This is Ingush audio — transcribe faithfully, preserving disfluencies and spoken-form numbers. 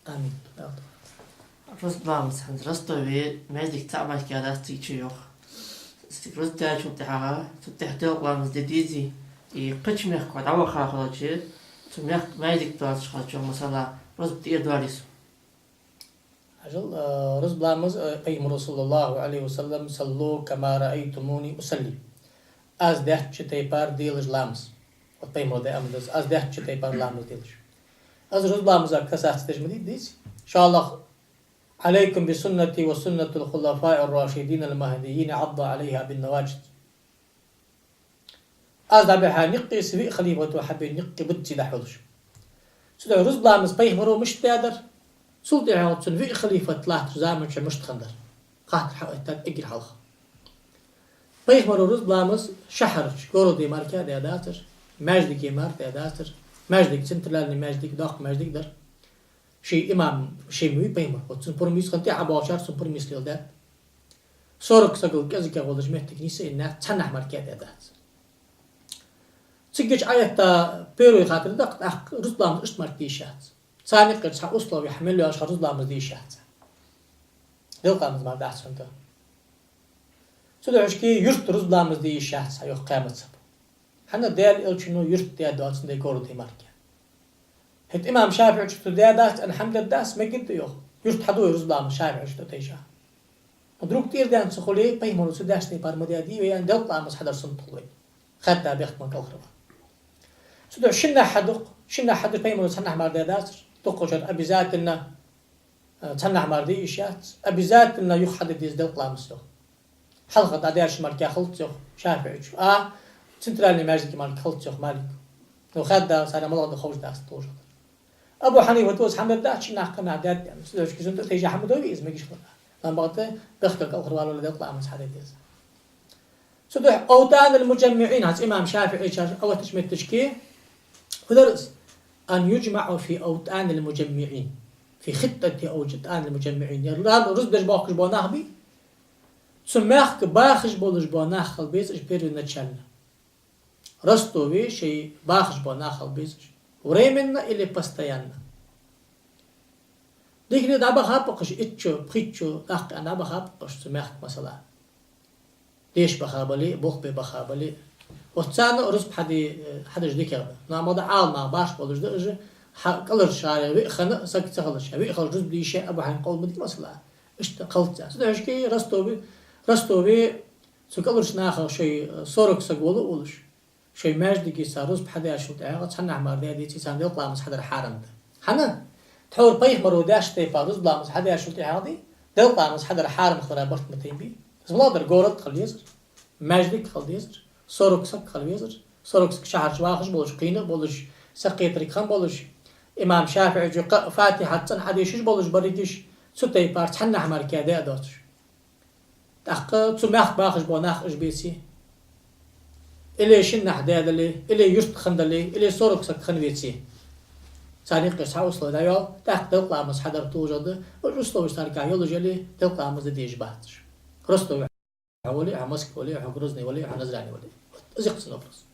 Амин. Рузба ламаз хӀанз Ростове маьждиг цхьа мара дац цига чу йоах. Цига рузба даьчул тӀехьагӀа, цул тӀехьа делкъа ламаз де дезий, и кхыча мехка дӀаваха хилча, цу мехка маьждиг доацаш хилча, масала, рузба тӀера доалий сона? Хьажал, э, рузба ламаз, э, Пайхамара, صلى الله عليه وسلم: «صلوا كما رأيتموني أصلي». Аз даьча тайпара делаш ламаз. Вот Пайхамара даь амар да из, аз даьча тайпара ламаз делаш. Аз рузба ламаза касаться деш ма дий из. ШоллагӀа: «عليكم بسنتي وسنة الخلفاء الراشدين المهديين عضوا عليها بالنواجذ». Аз дӀабихьа никъи, са виъ халифата хьабена никъи бувций дӀахьулаш. Цудухьа рузба ламаз Пайхамара мишта даьдар, цул тӀехьагӀа цун виъ халифат латтача заман чу мишта хиннадар. Хаттар хьаэттад эггара хьалха. Пайхамара рузба ламаз шахьарча, городе мара даь дацар, маьждиге мара даь дацар, маьждиг, центральный маьждиг, доккха маьждиг дар. Ший имам, ший ма вий Пайхамар, вот цун пурам йисхана тӀехьа болчар цун пурам йисте леладаьд. Сорок сагал кӀезигагӀа волаш моттиг нийсъеннац, цхьаннахьа мара даь дац. Цигача Ӏоэтта первый хаттар да-кх, тӀаккха рузба ламаз иштта мара де йиш яц. Царна юкъера цхьа условие хьа мел йоацаш хьа рузба ламаз де йиш яц. Делкъа ламаз мара дац хьона. Цудухьа шки юрта рузба ламаз де йиш яц хьа, йоах кхаь мазхӀабо. ХӀана? Даьла Элчано юрта даь доацандаь городе мара. ХӀаьта имам ШафиӀийчо цо даь дац аьнна хӀама дергдац, мегаргда йоах. Юрта хьаду вай рузба ламаз ШафиӀийчо тӀатайжа. Друг тӀера даьнна ца хуле, Пайхамара цо даьча тайпара ма даьдий вай, аьнна, делкъа ламаз хьадар суннат хул вайна. Хаьдда бехк ма кӀалхарвала. Цудухьа шиннахьа хьаду-кх, шиннахьа хьаду, Пайхамара цхьаннахьа мара даь дацар, дукхачар обязательно, э, цхьаннахьа мара де йиш яц, обязательно юха хьаде деза делкъа ламаз йоах. Хьалха дӀадаьча мара хилац йоах ШафиӀийчо, а центральный маьждиге мара хилац йоах Малико. Ну, хаьдда царна малагӀа да ховш дац, тулжа дар. Абу Хьанифата из хӀама дергдац, шиннахьа кхы нах даьд аьнна. Цудухьа шки цунна тӀатайжа хӀама дой из, мегаш хилар. Амма бакъда бехкагӀа кӀалхарвалале делкъа ламаз хьаде деза. Цудухьа أوطان المجمعين, хӀанз имам ШафиӀийчар оттача метташка хӀу дар из: أن يجمعوا في أوطان المجمعين، في خطة أوطان المجمعين. Ер ла-, рузба деш боахкаш бола нах бий, цу мехка бахаш болаш бола нах хила беза уж первоначально. Ростове шоай бахаш бола нах хила беза уж. Временно или постоянно? Дика дӀабахаб-кх уж, итт шу, пхийтта шу, тӀаккха дӀабахаб-кх уж цу мехка, масала. Деша баха бале а, болх бе баха бале а. Вот царна а рузба хьаде-, хьадеш дикагӀа да. Но амма да Ӏаламнах башха болаш да уж, хьа-, кӀалхарчарех виъ хинна а саг ца хилча, виъ хилча рузба де йиш я Абу Хьанифа къовл ма дий, масала. Иштта хилац цар. Цудухьа шки Ростове, Ростове цу кӀалхарча нахах шоай, э, сорок саг вола а волаш, шоай маьждиге цар рузба хьадаьчул тӀехьагӀа цхьаннахьа мара даь деце, царна делкъа ламаз хьадар хьарам да. ХӀана? Тхьовра Пайхамара даьча тайпара рузба ламаз хьадаьчул тӀехьагӀа дий, делкъа ламаз хьадар хьарам хилара барт ма тайна бий. Из малагӀа дар, город хила езар, маьждиг хила дезар, сорок саг хила везар, сорок саг шахьарча вахаш болаш, кхийна а болаш, сакхетарг хинна болаш, имам ШафиӀийчо кхы а Фатихьат цӀена Ӏодешаш болаш берригаш, цу тайпара цхьаннахьа мара даь а доацаш. ТӀаккха цу мехка бахаш бола нах уж беце, или шиннахьа даь дале, или юрта хинна дале, или сорок саг хинна веце, царна юкъера цхьа условие дӀайоал, тӀаккха делкъа ламаз хьадар толашагӀа да, уж условеш царгахьа йолаш яле, делкъа ламаз де дезаш бац уж. Ростове хьо вале а, хьо Москве вале а, хьо Грозне вале а, хьо Назране вале а. Вот из я-кх цун вопрос.